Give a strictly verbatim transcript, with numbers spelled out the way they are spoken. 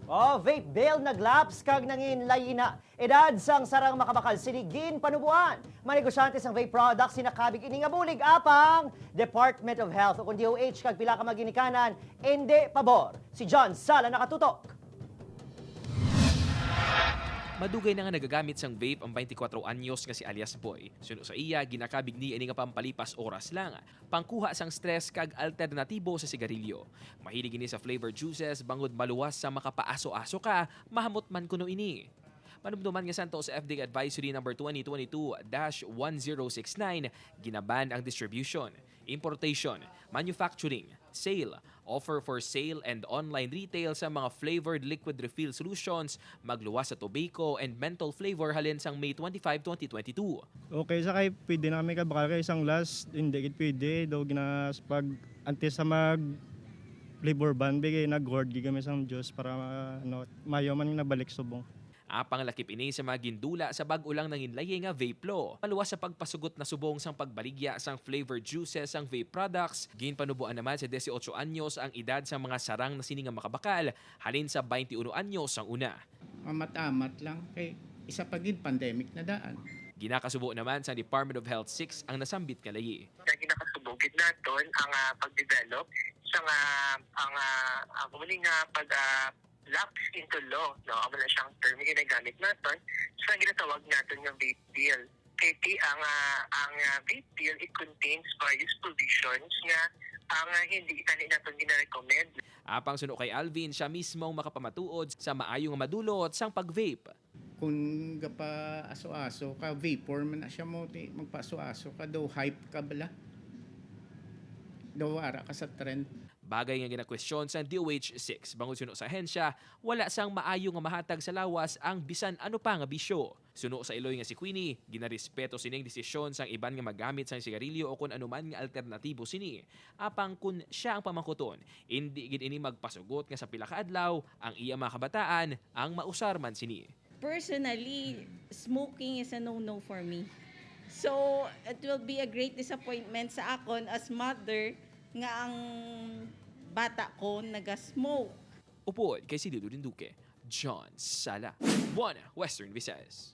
Oh, vape bill naglaps kag nangin layi na. Edad sang sarang makabakal sini ginpanuboan. Mga negosyante sang vape products sinakabig ini nga bulig, apang Department of Health o kon D O H kag pila ka mga ginikanan indi pabor. Si John Sala nakatutok. Madugay na nga nagagamit sang vape ang twenty-four anyos nga si alias Boy. Suno sa iya, ginakabig niya ini nga pampalipas oras lang, pangkuha sang stress kag alternatibo sa sigarilyo. Mahilig ini sa flavor juices bangod maluwas sa makapaaso-aso ka, mahamot man kuno ini. Manumduman nga santo sa F D A Advisory Number twenty twenty-two dash one zero six nine, ginaban ang distribution, importation, manufacturing, sale, offer for sale and online retail sa mga flavored liquid refill solutions magluwas sa tobacco and menthol flavor halin sang May twenty-five, twenty twenty-two. Okay sa kay pwede na kami kabakal kay isang last hindi gid pwede daw ginas pag antes sa mag flavor ban bigay nag-hoard gid kami sang juice para ano mayo man nabalik subong. Apang lakip ini sa mga gindula sa bag-o lang nanginlayi nga vape law. Maluwas sa pagpasugot na subong sang pagbaligya sang flavored juices sang vape products, ginpanuboan naman sa dieciocho anyos ang edad sang mga sarang na sini nga makabakal halin sa twenty-one anyos ang una. Amat-amat lang kay isa pa gid pandemic na daan. Ginakasubo naman sang Department of Health six ang nasambit nga layi. Nga ginakasubo gid naton ang ah, pag-develop sa nga ang ah, ang muli nga pag ah, lapse into law, no? Amo na siyang term nga ginagamit naton sa ginatawag naton nga vape bill. Kay ti ang ah, ang ah, vape bill, it contains various provisions nga ang ah, hindi tani naton gina-recommend. Apang suno kay Alvin, siya mismo ang makapamatuod sa maayo nga madulot sang pag-vape. Kung gapa-aso-aso ka, vapor man na siya mo, ti, magpa-aso-aso ka, daw hype ka bala. Daw wara ka sa trend. Bagay nga ginakwestiyon sang D O H six, bangod suno sa ahensya, wala sang maayo nga mahatag sa lawas ang bisan ano pa nga bisyo. Suno sa iloy nga si Queenie, ginarespeto sining desisyon sang iban nga magamit sang sigarilyo o kon anuman nga alternatibo sini. Apang kon siya ang pamangkuton, indi gid ini magpasugot nga sa pila ka adlaw ang iya mga kabataan ang mausar man sini. Personally, smoking is a no-no for me. So, it will be a great disappointment sa akon as mother nga ang bata ko naga-smoke. Upod kay si Dido Dinduque, John Sala, One Western Visayas.